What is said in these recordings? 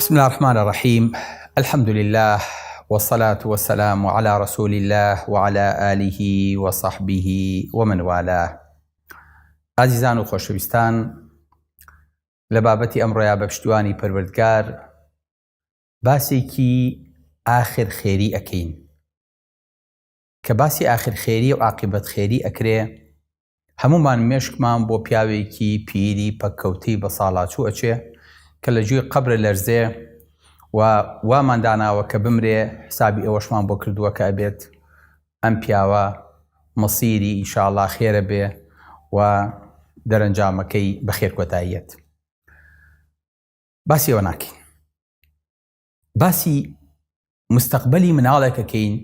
بسم الله الرحمن الرحیم الحمد لله والصلاة والسلام على رسول الله وعلى آله وصحبه ومن والاه. ئازیزان و خۆشەویستان، لە بابەتی ئەمڕۆیا بە پشتیوانی پەروەردگار باسێکی ئاخر خێری ئەکەین. کە باسی ئاخر خێری و عاقیبەت خێری ئەکرێ، هەموومان مێشکمان بۆ پیاوێکی پیری پەککەوتەی بەساڵاچوو ئەچێ کە لە گوێی قەبرە لەرزێ و وامان داناوە کە بمرێ حسابی ئەوەشمان بۆ کردووە کە ئەبێت ئەم پیاوە مەسیری ئینشاڵا خێرە بێ و دەرەنجامەکەی بەخێر کۆتاییەت. باسی ئەوە ناکەین. باسی مستەقبەلی مناڵێکەکەین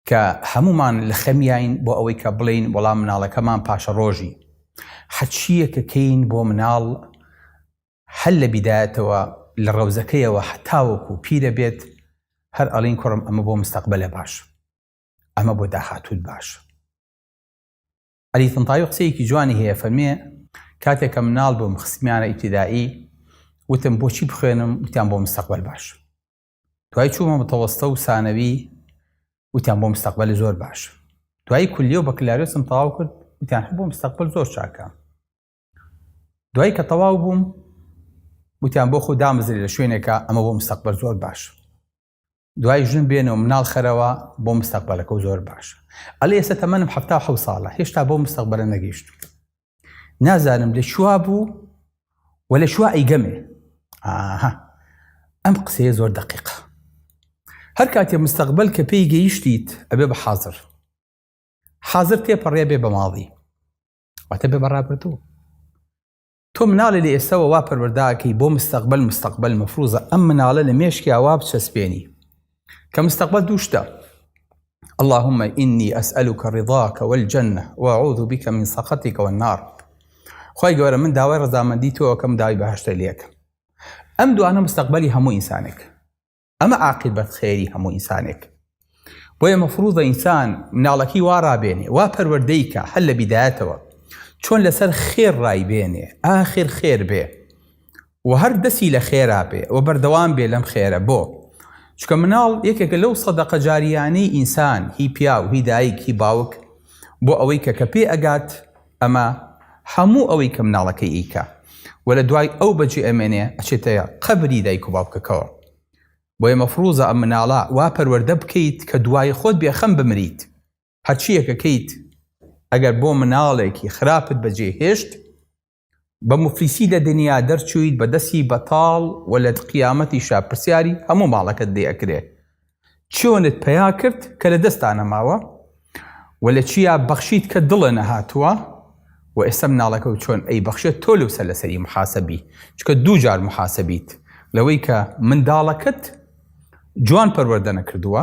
کە هەمومان لە خەمیاین بۆ ئەوەی کە بڵین وەڵام مناڵەکەمان پاشەڕۆژی حەچیەکەکەین بۆ مناڵ هەر لە بیدایەتەوە لە ڕەوزەکەیەوە هەتاوەکو پیرە بێت هەر ئەڵین کوڕم ئەمە بۆ مستەقبەلە باش ئەمە بۆ داهاتوت باش. عەلی تەنتاوی قسەیەکی جوانی هەیە فەرمێ کاتێک کە مناڵ بووم خستمیانە ئیبتیدائی وتم بۆچی بخوێنم وتیان بۆ مستەقبەل باش دوای چوومە متەوەستە و سانەوی وتیان بۆ مستەقبەل زۆر باش دوایی کولیە و بەکلاریۆسم تەواو کرد وتیان بۆ مستەقبەل زۆر چاکە دوای کە تەواو بووم وتیان بۆ خۆ دامەزرێ لە شوێنێکە ئەمە بۆ مستەقبەل زۆر باش دوای ژن بێنە و مناڵ خەرەوە بۆ مستەقبەلەکە و زۆر باشە ئەلێ ئێستا تەمەنم 77 ساڵە هێشتا بۆ مستەقبەلە نەگەیشتم نازانم لە شوا بوو و لە شوا ئەیگەمێ ئاها ئەم قسەیە زۆر دقیقە هەر کاتێ مستەقبل کە پێی گەیشتیت ئەبێ بە حاضر حاضر تێپەڕێ بێ بە ماڵی واتە بێ بە ڕابردوو تۆ مناڵی لە ئێستەوە وا پەروەردە ئەکەی بۆ مستەقبەل مستەقبەل مەفروزە ئەم مناڵە لە مێشکیا وا بچەسپێنی کە مستەقبەل دوو شتە اللهم إني أسألك رضاك والجنة وأعوذ بك من سخطك والنار خی گەورە من داوای ڕەزامەندی تۆ ئەکەم داوای بەهشتە لێکم ئەم دوانە مستەقبەلی هەموو ئینسانێک ئەمە عاقیبەت خێری هەموو ئینسانێک. بۆیە مەفروزە ئینسان مناڵەکەی وا ڕابێنێ، وا پەروەردەی کا هەر لە بیدایەتەوە چۆن لەسەر خێر ڕایبێنێ، ئاخر خێر بێ و هەر دەسی لە خێرا بێ و بەردەوام بێ لەم خێرە. بۆ؟ چونکە مناڵ یەکێکە لەو سەدەقە جاریانەی ئینسان، هی پیاو، هی دایک، هی باوک، بۆ ئەوەی کە کە پێ ئەگات ئەمە هەموو ئەوەی کە مناڵەکەی ئەیکا و لە دوای ئەو بەجێ ئەمێنێ ئەچێتە قەبری دایک و باوکەکەوە. بۆیە مەفروزە ئەم مناڵە وا پەروەردە بکەیت کە دوای خۆت بێخەم بمریت. هەرچیەک ئەکەیت ئەگەر بۆ مناڵێکی خراپت بەجێ هێشت بە موفلیسی لە دنیا دەرچوویت بە دەستی بەتاڵ و لە قیامەتیشا پرسیاری هەموو ماڵەکەت لێ ئەکرێ چۆنت پەیا کرد کە لە دەستا نەماوە و لە چیا بەخشیت کە دڵە نەهاتووە و ئێستا مناڵەکە و چۆن ئەی بەخشێت تۆ لەو سەر لەسەری محاسبی چکە دوو جار محاسبیت لەوەی کە منداڵەکەت جوان پەروەردە نەکردووە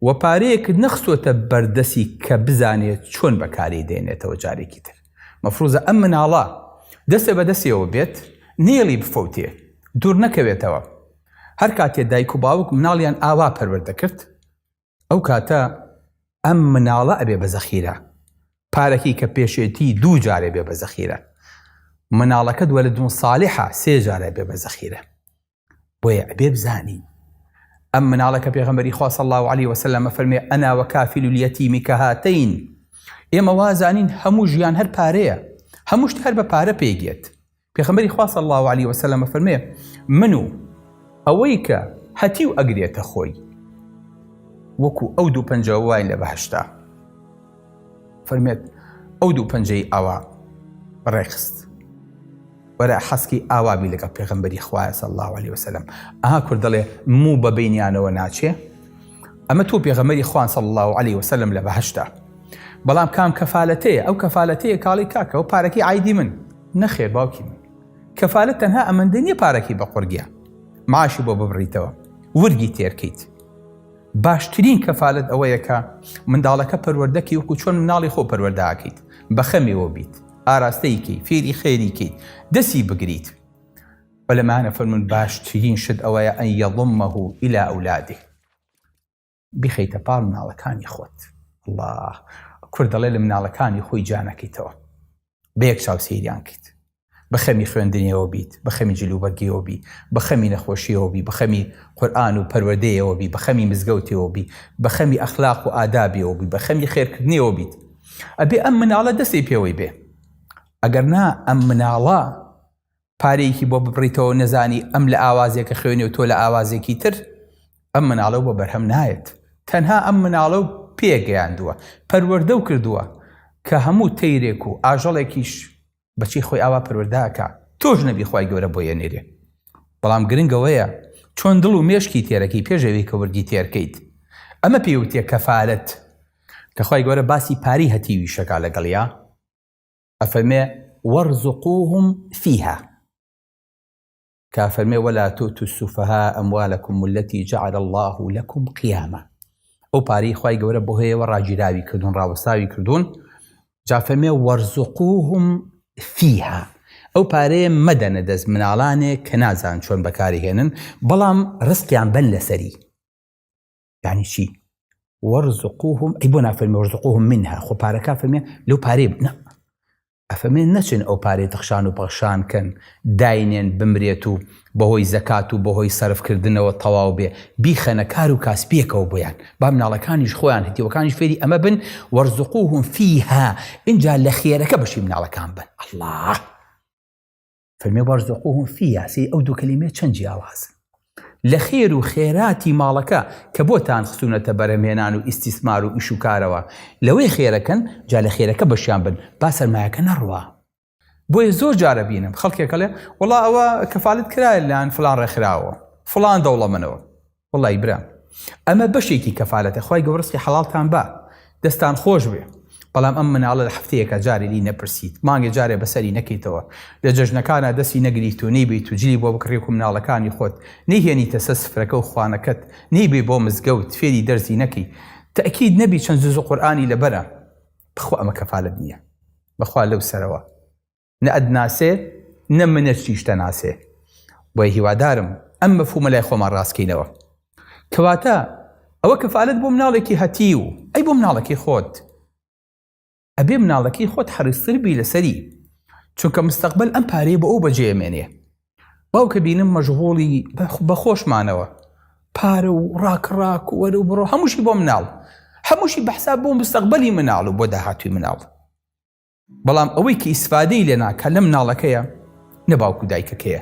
و پارەیەکت نەخستووەتە بەردەسی کە بزانێت چۆن بەکاری دێنێتەوە جارێکی تر مەفروزە ئەم مناڵە دەستێ بە دەستیەوە بێت نێڵی بفەوتێ دوور نەکەوێتەوە هەر کاتێ دایک و باوک مناڵیان ئاوا پەروەردە کرد ئەو کاتە ئەم مناڵە ئەبێ بە زەخیرە پارەکی کە پێشێتی دوو جارێ بێ بە زەخیرە مناڵەکەت وەلد صالحە سێ جارە بێ بە زەخیرە بۆیە ئەبێ بزانین ئەم مناڵە کە پێغەمبەری خوا صلی الله علیه وسلم فەرمێ انا وکافل الیتیم کهاتین ئێمە وازانین هەموو ژیان هەر پارەیە هەموو شت هەر بە پارە پێگێت پێغەمبەری خوا صلی الله علیه وسلم فەرمێ من و ئەوەی کە هەتیو ئەگرێتە خۆی وەکو ئەو دوو پەنجە واین لە بەهشتا فەرمێت ئەو دوو پەنجەی ئاوا ڕێخست وەرە حەسکی ئاوا بی لەگەڵ پێغەمبەری خوایە صلی الله علیه وسلم ئەها کورد دەڵێ موو بە بینیانەوە ناچێ ئەمە تۆ پێغەمبەری خوان صلی الله علیه وسلم لە بەهەشتا بەڵام کام کەفالەتەیە ئەو کەفالەتەیە کاڵی کاکە و پارەکەی عیدی من نەخێر باوکی من کەفالەت تەنها ئەمەندە نییە پارەکەی بە قڕگیا معاشی بۆ ببڕیتەوە ورگی تێرکەیت باشترین کەفالەت ئەوەیە کە منداڵەکە پەروەردەکەی وەکو چۆن مناڵی خۆ پەروەردەکەیت بەخەمێوە بیت ئاراستەی کەی فێری خێری کەیت دەسی بگریت عولەمایان ئەفەرموون باشترین شت ئەوەیە ان یضمه الی اولاده بیخەیتە پاڵ مناڵەکانی خۆت الله کورد دەڵێ لە مناڵەکانی خۆی جانەکەیتەوە بە یەک چاو سەیریان کەیت. بە خەمی خوێندنیەوە بیت، بە خەمی جلوبەرگیەوە بی، بە خەمی نەخۆشیەوە بی، بە خەمی قورئان و پەروەردەیەوە بی، بە خەمی مزگەوتەوە بی، بە خەمی ئەخلاق و ئادابیەوە بی، بە خەمی خێرکردنیەوە بیت. ئەبێ ئەم مناڵە دەستی پێوەی بێ. ئەگەر نا ئەم مناڵە پارەیەکی بۆ ببڕیتەوە نەزانی ئەم لە ئاوازێکە خوێنێ و تۆ لە ئاوازێکی تر، ئەم مناڵە بۆ بەرهەم نایەت. تەنها ئەم مناڵە و پێگەیاندووە، پەروەردە و کردووە کە هەموو تەیرێک و ئاژەڵێکیش بەچی خۆی ئاوا پەروەردە ئەکا تۆش نەبی خوای گەورە بۆی ئەنێرێ بەڵام گرنگ ئەوەیە چۆن دڵ و مێشکی تێرەکەی پێش ئەوەی کە ورگی تێرکەیت ئەمە پێی وتێ کەفالەت کە خوای گەورە باسی پارەی هەتیویشەکا لەگەڵیا ئەفەرمێ وەرزقوهم فیها کە ئەفەرمێ ولا تؤتوا السفهاء اموالکم التي جعل الله لکم قیاما ئەو پارەی خوای گەورە بۆ هەیەوە ڕاگیراوی کردوون ڕاوەستاوی کردوون جا فەرمێ وەرزقوهم فیها ئەو پارەیە مەدەنە دەست مناڵانێک کە نازان چۆن بەکاری هێنن بەڵام ڕزقیان بەن لەسەری یعنی چی وەرزقوهم ئەی بۆ نافەرمی وەرزقوهم منها خۆ پارەکە فەرمێ لەو پارەی نە ئەفەرمێ نەچن ئەو پارەی تەخشان و پەخشان کەن داینێن بمرێت و بەهۆی زەکات و بەهۆی سەرف کردنەوە تەواو بێ بیخەنە کار و کاسپیەکەوە بۆیان با مناڵەکانیش خۆیان هەتیوەکانیش فێری ئەمە بن وەرزقوهم فیها ئینجا لە خێرەکە بەشی مناڵەکان بن ئەڵڵا فەرمێ وەرزقوهم فیها سەیری ئەو دوو کەلیمەیە چەند جیاوازن لە خێر و خێراتی ماڵەکە کە بۆتان خستوونەتە بەرهەمهێنان و ئیستیسمار و ئیش و کارەوە لەوەی خێرەکەن جا لە خێرەکە بەشیان بن با سەرمایەکە نەڕوا بۆیە زۆر جارە بینم خەڵکێک ئەڵێ وەڵا ئەوە کەفالەت کرایە لەلایەن فڵان ڕێکخراوەوە فڵان دەوڵەمەنەوە وەڵی برام ئەمە بەشێکی کەفالەتە خوای گەورە ڕزقی حەڵاڵتان با دەستان خۆش بێ بەڵام ئەم مناڵە لە هەفتەیەکا جارێ لی نەپرسیت مانگێ جارێ بەسەری نەکەیتەوە لە جەژنەکانا دەستی نەگریت و نەیبەیت و جلی بۆ بکڕی وەکو مناڵەکانی خۆت نەیهێنیتە سەر سفرەکە و خوانەکەت نەیبەی بۆ مزگەوت فێری دەرزی نەکەی تەئکید نەبی چەند جوز قورئانی لەبەرە بەخوا ئەمە کەفالەت نییە بەخوا لەو سەرەوە نە ئەتناسێ نە منەچیش دەناسێ بۆیە هیوادارم ئەم مەفهومە لای خۆمان ڕاستکەینەوە کەواتە ئەوە کەفالەت بۆ مناڵێکی هەتیو ئەی بۆ مناڵەکەی خۆت ئەبێ مناڵەکەی خۆت حەریستر بی لەسەری چونکە مستەقبل ئەم پارەیە بۆ ئەو بەجێمێنێ باوکە بینم مەشغوڵی بە خۆشمانەوە پارە و ڕاکڕاک و وەرە و بڕۆ هەمووشی بۆ مناڵ هەمووشی بەحساب بۆ مستەقبلی مناڵ و بۆ داهاتوی مناڵ بەڵام ئەوەی کە ئیسفادەی لێ ناکات لە مناڵەکەیە نە باوک و دایکەکەیە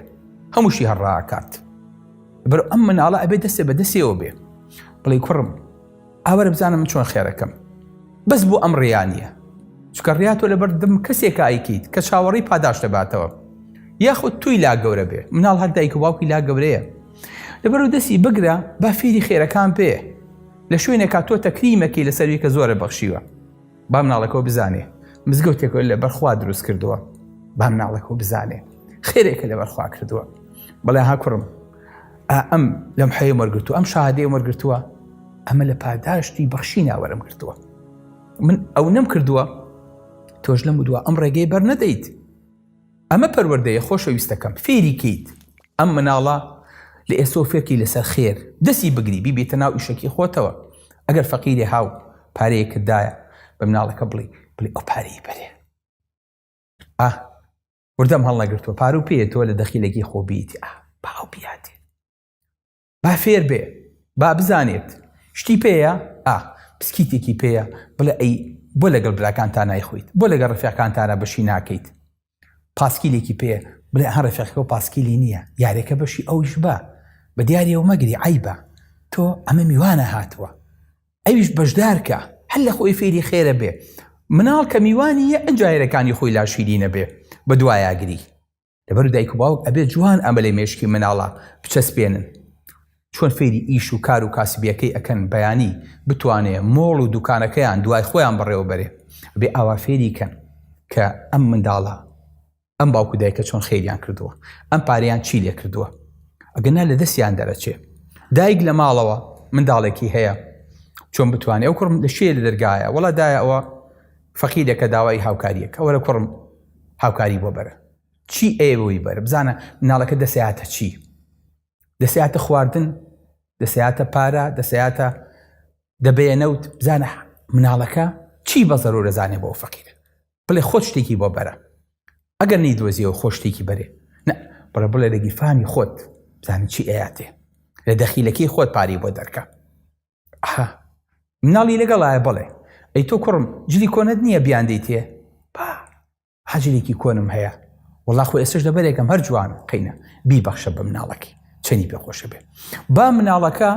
هەمووشی هەر ڕاکات بەر ئەم مناڵە ئەبێ دەستێ بە دەستێەوە بێ بڵێ کوڕم ئاوەرە بزانم من چۆن خێرەکەم بەس بۆ ئەم ڕێیانە چکە ڕیا تۆ لەبەر دم کەسێک ئایکیت کە چاوەڕی پاداش دەباتەوە یاخود توی لا گەورە بێ مناڵ هەر دایک و باوکی لا گەورەیە لەبەر و دەستی بگرە با فێری خێرەکان پێ لە شوێنێکا تۆ تەکریمەکەی لەسەروی کە زۆرە بەخشیوە با مناڵەکەەوە بزانێ مزگەوتێک لە بەرخوا دروست کردووە با مناڵەکەەوە بزانێ خێرێکە لە بەرخوا کردووە بەڵێ ها کوڕم ئەم لەم حەیە وەرگتو ئەم شادەیە وەرگتووە ئەمە لە پاداشتی بەخشی ناوەرم گرتووە من ئەو نەم کردووە تۆش لەم دووە ئەم ڕێگەی بەر نەدەیت ئەمە پەروەردەیە خۆشەویستەکەم فێری کەیت ئەم مناڵە لە ئێسۆ فێرکی لەسەر خێر دەسی بگری بیبێتە ناو ئیشەکی خۆتەوە ئەگەر فەقیری هاو پارەیەکت دایە بە مناڵەکە بڵی بڵی ئەو پارەی بەرێ ئا وردەم هەڵنەگرتووە پارو پێیە تۆ لە دەخیلێکی خۆ بیتی ئا باو بیاتێ با فێر بێ با بزانێت شتی پێیە ئا پسکیتێکی پێیە بڵێ ئەی بۆ لەگەڵ براکانتا نایخۆیت بۆ لەگەڵ ڕفیقانتانە بەشی ناکەیت پاسکیلێکی پێ بڵێ ها ڕفیقەکە و پاسکیلی نییە یارێکە بەشی ئەویش بە بە دیاریەوە مەگری عیبە تۆ ئەمە میوانە هاتووە ئەویش بەشدارکە هەر لە خۆی فێری خێرە بێ مناڵ کە میوانی یە ئەنجایرەکانی خۆی لاشیرینە بێ بە دوایاگری لەبەر دایک و باوک ئەبێ جوان ئەمە لە مێشکی مناڵا بچەسپێنن چۆن فێری ئیش و کار و کاسبیەکەی ئەکەن بەیانی بتوانێ مۆڵ و دوکانەکەیان دوای خۆیان بەڕێوە بەرێ ئەبێ ئاوا فێری کەن کە ئەم منداڵە ئەم باوک و دایکە چۆن خێریان کردووە ئەم پارەیان چی لێ کردووە ئەگەنا لە دەستیان دەرەچێ دایک لە ماڵەوە منداڵێکی هەیە چۆن بتوانێت ئەو کوڕم لە شێ لە دەرگایە وەڵا دایە ئەوە فەقیرێکە داوای هاوکاریەکە وەرە کوڕم هاوکاری بۆ بەرە چی ئەیەوەی بەرە بزانە مناڵەکە دەسەیاتە چی دەسەیاتە خواردن دەسەیاتە پارە دەسەیاتە دەبەیە نەوت بزانە مناڵەکە چی بە زەرورە زانێ بۆ فەقیرە بڵێ خۆت شتێکی بۆ بەرە. ئەگەر نەیدۆزیەوە خۆ شتێکی بەرێ نە بڵێ بڵێ لە گیرفانی خۆت بزانە چی ئەیاتێ لە دەخیلەکەی خۆت پارەی بۆ دەرکە ئەها مناڵی لەگەڵایە بڵێ ئەی تۆ کوڕم جلی کۆنت نییە بیاندەیتێ با حەجلێکی کۆنم هەیە وەڵا خۆ ئێستش لەبەرێکم هەر جوان قەینە بیبەخشە بە مناڵەکەی چەنی پێخۆشە بێ با مناڵەکە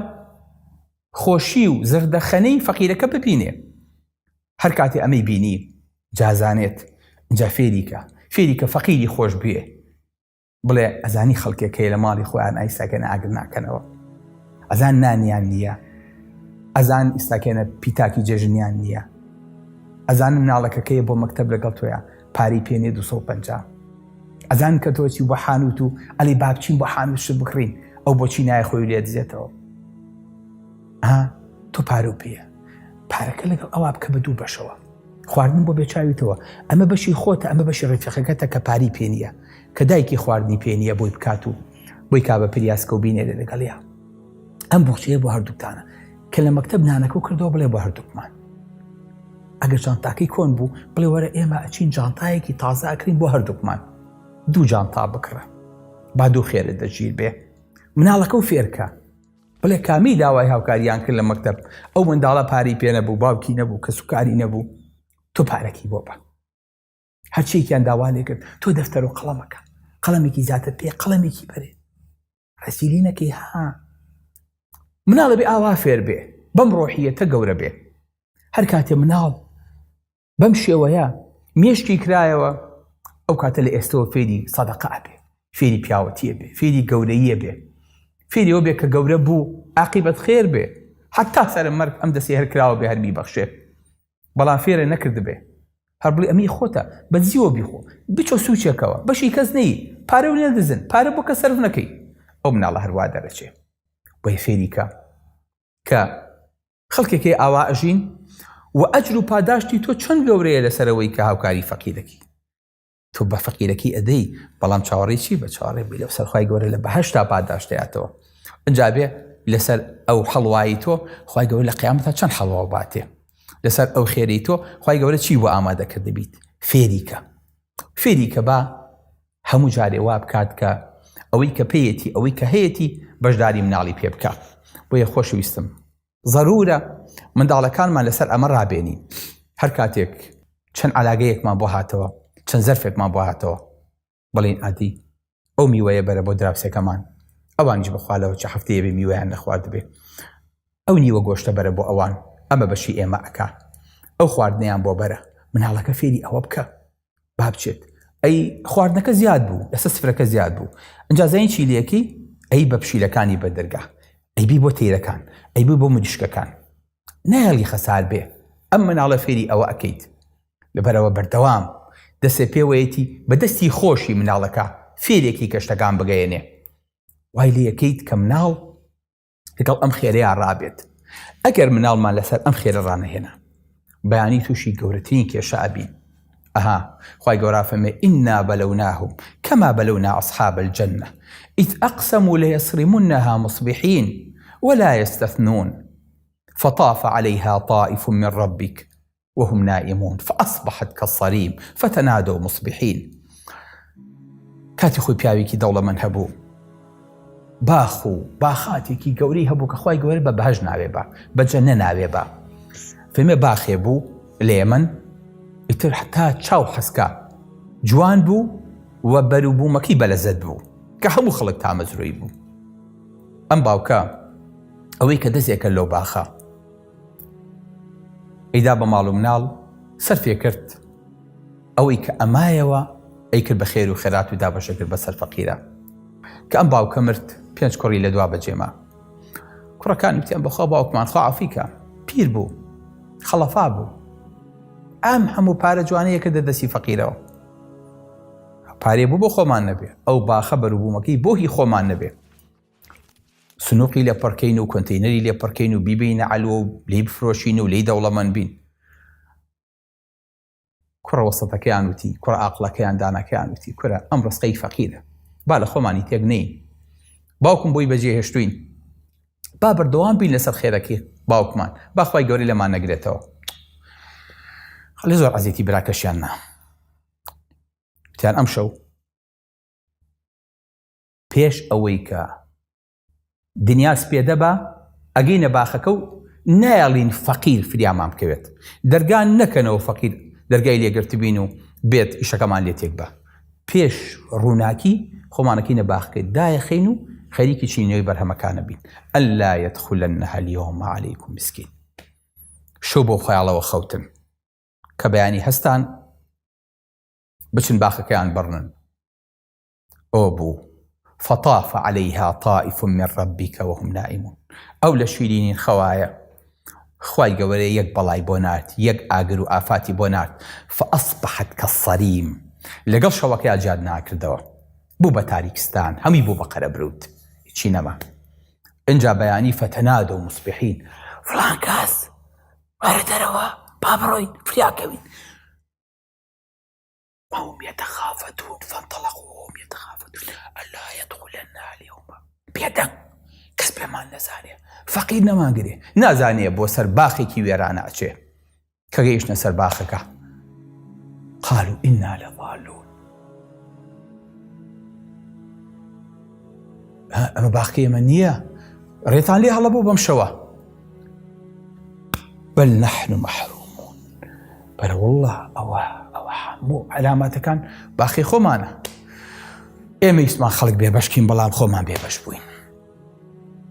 خۆشی و زەردەخەنەی فەقیرەکە ببینێ هەر کاتێ ئەمەی بینی جازانێت اینجا فێریکە فێریکە فەقیری خۆش بێ بڵێ ئەزانی خەڵکێک هەیە لە ماڵی خۆیان ئایساکەنە ئاگر ناکەنەوە ئەزان نانیان نییە ئەزان ئیستاکێنە پیتاکی جێژنیان نییە ئەزان مناڵەکەکەی بۆ مەکتب لەگەڵ تۆیە پارەی پێنێ 250 ئەزان کە تۆچی بۆ حانوت و ئەلی بابچین بۆ حانوت شت بکڕین ئەو بۆچی نایە خۆی لێ دزێتەوە تۆ پارە و پێیە پارەکە لەگەڵ ئەوە بکە بە دوو بەشەوە خواردن بۆ بێچویتەوە ئەمە بەشی خۆتە ئەمە بەشی ڕێفیقەکەتە کە پاری پێ نییە کە دایکی خواردنی پێ نییە بۆی بکات و بۆی کا بە پریاسکە و بینێرێ لەگەڵیا ئەم بخچەیە بۆ هەردووکتانە کە لە مەکتب نانەکە و کردەوە بڵێ بۆ هەردووکمان ئەگەر جانتاکەی کۆن بوو بڵێ وەرە ئێمە ئەچین جانتایەکی تازە ئەکرین بۆ هەردووکمان دوو جانتا بکڕە با دوو خێرت دەگیر بێ مناڵەکە و فێرکە بڵێ کامی داوای هاوکاریان کرد لە مەکتب ئەو منداڵە پارەی پێ نەبوو باوکی نەبوو کەسوکاری نەبوو تۆ پارەکی بۆ بە هەرچیەکیان داوا لێ کرد تۆ دەفتەر و قەڵەمەکە قەڵەمێکی زیاتر پێ قەڵەمێکی بەرێ ڕەسیلی نەکەی ها مناڵە بێ ئاوا فێر بێ بەم ڕۆحیەتە گەورە بێ هەر کاتێ مناڵ بەم شێوەیە مێشکی کرایەوە ئەو کاتە لە ئێستەوە فێری سەدەقە ئەبێ فێری پیاوەتیە بێ فێری گەورەیە بێ فێری ئەوە بێ کە گەورە بوو عاقیبەت خێر بێ حتا سەر مەرگ ئەم دەستی هەر کراوە بێ هەر بیبەخشێ بەڵام فێرە نەکردبێ هەر بڵێ ئەمی خۆتە بە زیوە بیخۆ بچۆ سوچێکەوە بەشی کەس نەی پارە و نەدزن پارە بۆ کە سەرف نەکەی ئەو مناڵە هەروا دەرەچێ بۆیە فێری کە کە خەڵکێکی ئاوا ئەژین و ئەجر و پاداشتی تۆ چەند گەورەیە لەسەرەوەی کە هاوکاری فەقیرەکی تۆ بە فەقیرەکەی ئەدەی بەڵام چاوەڕێی چی بە چاوەڕێ بی لەو سەر خوای گەورە لە بەهەشتا پاداشتەیاتەوە ئینجا بێ لەسەر ئەو حەڵوایی تۆ خوای گەورە لە قیامەتا چەند حەڵوا باتێ لەسەر ئەو خێری تۆ خوای گەورە چی بۆ ئامادە کردبیت فێری کە فێری کە با هەموو جارێ وا بکات کە ئەوەی کە پێیەتی ئەوەی کە هەیەتی بەشداری مناڵی پێ بکات بۆیە خۆشەویستم زەرورە منداڵەکانمان لەسەر ئەمە ڕابێنین هەر کاتێک چەند علاگەیەکمان بۆ هاتەوە چەند زەرفێکمان بۆ هاتەوە بڵین ئادی ئەو میوەیە بەرە بۆ دراوسێکەمان ئەوانیش بەخوا لەوە چە هەفتەیە بێ میوەیان نەخواردبێ ئەو نیوە گۆشتە بەرە بۆ ئەوان ئەمە بەشی ئێمە ئەکا ئەو خواردنیان بۆ بەرە مناڵەکە فێری ئەوە بکە با بچێت ئەی خواردنەکە زیاد بوو لەسەر سفرەکە زیاد بوو ئەجا زین چی لەکی ئەی بە پشیلەکانی بە دەرگا ئەیبی بۆ تیرەکان ئەیبی بۆ مریشکەکان نایەڵی خەسار بێ ئەم مناڵە فێری ئەوە ئەکەیت لەبەرەوە بەردەوام دەسێ پێوەیەتی بە دەستی خۆشی مناڵەکە فێرێکی کەشتەکان بگەیەنێ وای لەکەیت کە مناڵ لەگەڵ ئەم خێرەیا ڕابێت ئەگەر مناڵمان لەسەر ئەم خێرە ڕانەهێنا بەیانی تووشی گەورەترین کێشە ئەبین ئەها خوای گەورە فەرمێ إنا بلوناهم كما بلونا أصحاب الجنة إذ أقسموا ليصرمنها مصبحين ولا يستثنون فطاف عليها طائف من ربك وهم نائمون فأصبحت كالصريم فتنادوا مصبحین کاتی خۆی پیاوێکی دەوڵەمەند هەبوو باخ و باخاتێکی گەورەی هەبوو کە خوای گەورە بە بەهەشت ناوێ بە بە جەنە ناوێ بە فەرمێ باخێ بوو لە یەمەن ئیتر حتا چاو حەسکا جوان بوو و بەروبوومەکەی بەلەزەت بوو کە هەموو خەڵک تامەزرۆی بوو ئەم باوکە ئەوەی کە دەستێکە لەو باخە ئەیدا بە ماڵ و مناڵ سەرفێ کرد ئەوەی کە ئەمایەوە ئەیکرد بە خێر و خێرات و دابەشە کرد بەسەر فەقیرە کە ئەم باوکە مرد پێنج کوڕی لە دوا بەجێما کوڕەکان وتیان بەخوا باوکمان خوا عەفیکە پیر بوو خەڵەفا بوو ئەم هەموو پارە جوانەیە کردە دەستی فەقیرەوە پارێ بوو بۆ خۆمان نەبێ ئەو باخە بەروبوومەکەی بۆ هی خۆمان نەبێ سنوقی لێ پڕکەین و کۆنتینەری لێ پڕکەین و بیبینە عەلوە و لێی بفرۆشین و لێی دەوڵەمەند بین کوڕە وەسەتەکەیان وتی کوڕە ئاقڵەکەیان داناکەیان وتی کورە ئەم ڕسقەی فەقیرە با لە خۆمانی تێک نەین باوکم بۆی بەجێ هێشتوین با بەردەوام بین لەسەر خێرەکەی باوکمان با خوای گەورەی لەمان نەگرێتەوە خەڵی زۆر عەزێتی براکەشیان نا. وتیان ئەمشەو پێش ئەوەی کە دنیا سپێدە با ئەگەینە باخەکە و نایەڵین فەقیر فریامان بکەوێت دەرگا نەکەنەوە فەقیر دەرگای لێگرتبین و بێت ئیشەکەمان لێ تێک بە پێش ڕووناکی خۆمانەکەینە باخەکەی دایەخەین و خەریکی چینەوەی بەرهەمەکانە بین ئەلا يدخلنها اليوم عليكم مسكين شەو بۆ خەیاڵەوە خەوتن کە بەیانی هەستان بچن باخەکەیان بڕنن ئەوە بوو فطاف عليها طائف من ربك وهم نائمون ئەو لە شیرینین خەوایە خوای گەورە یەک بەڵای بۆ نارد یەک ئاگر و ئافاتی بۆ نارد فأصبحت كالصريم لەگەڵ شەوەکەیا جیاد ناکردەوە بوو بە تاریکستان هەمووی بوو بە قەرەبروت هیچی نەما ئینجا بەیانی فتنادوا مصبحین فڵان کەس وەرە دەرەوە با بڕۆین فریاکەوین وهم يتخافتون فانطلقوا وهم يتخافتون ألا يدخلنها اليوم بێدەنگ کەس پێمان نەزانێ فەقیر نەمانگرێ نازانێ بۆ سەر باخێکی وێرانە ئەچێ کە گەیشتە سەر باخەکە قالوا إنا لضالون ئەمە باخەکەی ئێمە نییە ڕێتان لێ هەڵە بوو بەم شەوە بل نحن محرومون بەرە والله ئەوە ئەوە هەموو علاماتەکان باخی خۆمانە ئێمە ئیسمان خەڵک بێبەشکین بەڵام خۆمان بێبەش بووین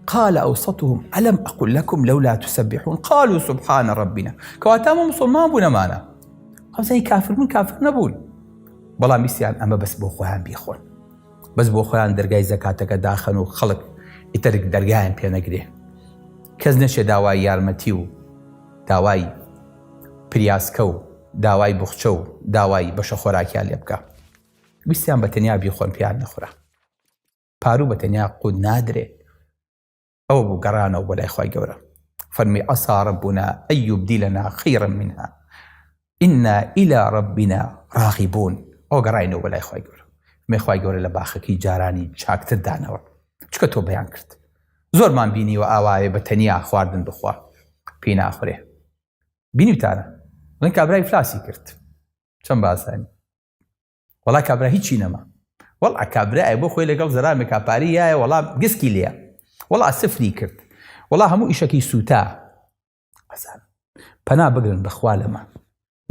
قال أوسطهم ألم أقل لكم لولا تسبحون قالوا سبحان ربنا کەواتە ئەمە مسلمان بوون ئەمانە ئەوزای کافر بوون کافر نەبوون بەڵام ویستیان ئەمە بەس بۆ خۆیان بیخۆن بەس بۆ خۆیان دەرگای زەکاتەکە داخەن و خەڵک ئیترک دەرگایان پێ نەگرێ کەس نەچێ داوای یارمەتی و داوای پریاسکە و داوای بخچە و داوای بەشە خۆراکیان لێ بکە ویستیان بە تەنیا بیخۆن پێیان نەخورا پاروو بە تەنیا قوت نادرێ ئەوە بوو گەڕانەوە بۆ لای خوای گەورە فەرمی عسى ربنا أن يبدلنا خيرا منها إنا إلى ربنا راغبون ئەوە گەڕاینەوە بۆ لای خوای گەورە مێ خوای گەورە لە باخەکەی جارانی چاکتر دانەوە چکە تۆ بەیان کرد زۆرمان بینیوە ئاوایە بە تەنیا خواردن بخوا پێی ناخورێ بینیوتانە من کابرای فلاسی کرد چەند باسانی وەڵا کابرا هیچی نەما وەڵا کابرایە بۆ خۆی لەگەڵ زەرامێکا پاری یایە وەڵا گسکی لێیە وەڵا سفری کرد وەڵا هەموو ئیشەکەی سووتا ئەزان پەنا بگرن بەخوا لەمە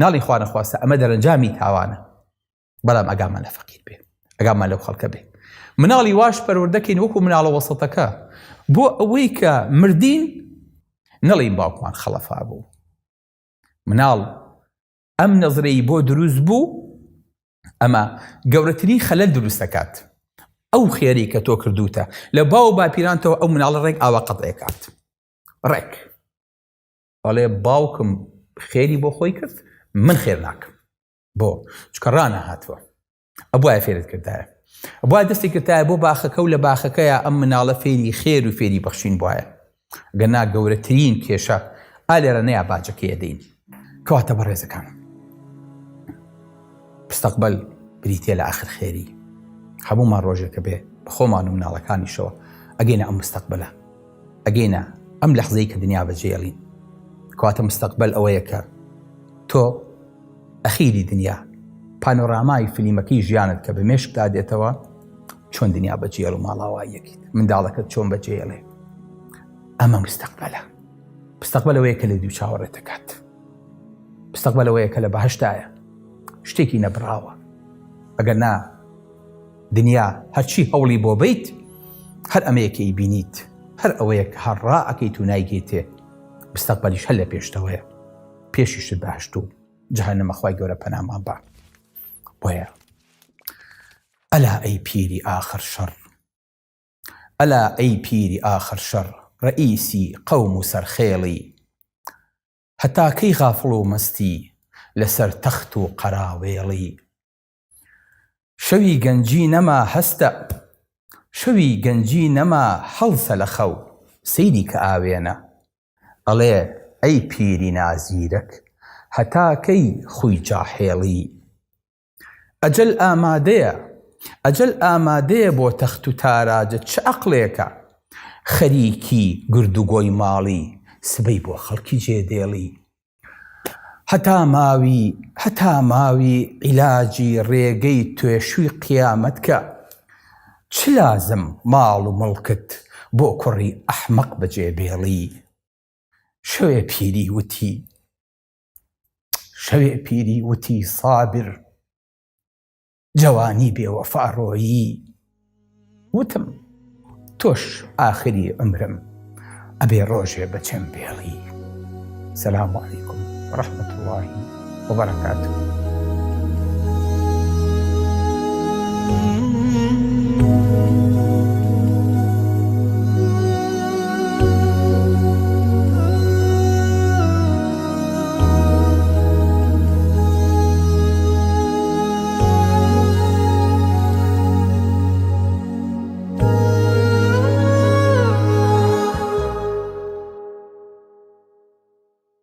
ناڵی خوا نەخواستە ئەمە دەرەنجامی تاوانە بەڵام ئەگامان لە فەقیر بێ ئەگامان لەو خەڵکە بێ مناڵی واش پەروەردەکەین وەکو مناڵە وەسەتەکە بۆ ئەوەی کە مردین نەڵین باوکمان خەڵەفا بوو مناڵ ئەم نەزرەی بۆ دروست بوو ئەمە گەورەترین خەلەل دروست دەکات ئەو خێری کە تۆ کردوتە لە باو باپیرانتەوە ئەو مناڵە ڕێک ئاوا قەتعێکات ڕێک ئەڵێ باوکم خێری بۆ خۆی کرد من خێر ناکەم بۆ چکە ڕانە هاتووە ئەبوایە فێرت کردایە ئەبوایە دەستی کردایە بۆ باخەکە و لە باخەکەیا ئەم مناڵە فێری خێر و فێری بەخشین بواە گەنا گەورەترین کێشە ئا لێرە نەیا باجەکەی ئەدەین کەواتە بەڕێزەکان مستەقبل بریتە لە ئاخر خێری هەموومان ڕۆژێکە بێ خۆمان و مناڵەکانیشەوە ئەگەینە ئەم مستەقبلە ئەگەینە ئەم لەحزەی کە دنیا بەجێڵین کەواتە مستەقبل ئەوەیە کە تۆ ئەخیری دنیا پانۆرامای فلیمەکەی ژیانت کە بە مێشکدا دێتەوە چۆن دنیا بەجێڵ و ماڵاواییەکیت منداڵەکەت چۆن بەجێڵێ ئەمە مستەقبلە مستەقبل ئەوەیە کە لە دوو چاوەڕێت دەکات مستەقبل ئەوەیە کە لە بەهشتایە شتێکی نەبراوە ئەگەر نا دنیا هەرچی هەوڵی بۆ بیت هەر ئەمەیە کە ئیبینیت هەر ئەوەیە کە هەر ڕائەکەیت و نایگەیتێ مستەقبلیش هەر لە پێشتەوەیە پێشیشت بەهشت و جەهەنەمە خوای گەورە پەنامان با بۆیە ئەلا ئەی پیری ئاخر شەڕ ئەلا ئەی پیری ئاخر شەڕ ڕەئیسی قەوم و سەرخێڵی هەتا کەی غافڵ و مەستی لەسەر تەخت و قەراوێڵی شەوی گەنجی نەما هەستە شەوی گەنجی نەما هەڵسە لە خەو سەیری کە ئاوێنە ئەڵێ ئەی پیری نازیرەک هەتا کەی خوی جاحێڵی ئەجەل ئامادەیە ئەجەل ئامادەیە بۆ تەخت و تاراجە چ ئەقڵێکە خەریکی گردوگۆی ماڵی سبەی بۆ خەڵکی جێ دێڵی. هەتا ماوی هەتا ماوی عیلاجی ڕێگەی توێشوی قیامەت کە چ لازم ماڵ و مڵکت بۆ کوڕی ئەحمەق بەجێ بێڵی شەوێ پیری وتی شەوێ پیری وتی سابر جەوانی بێ وەفا ڕۆیی وتم تۆش ئاخری عومرم ئەبێ ڕۆژێ بەجێم بێڵی سلام علیکم ورحمة اللە وبرکاته.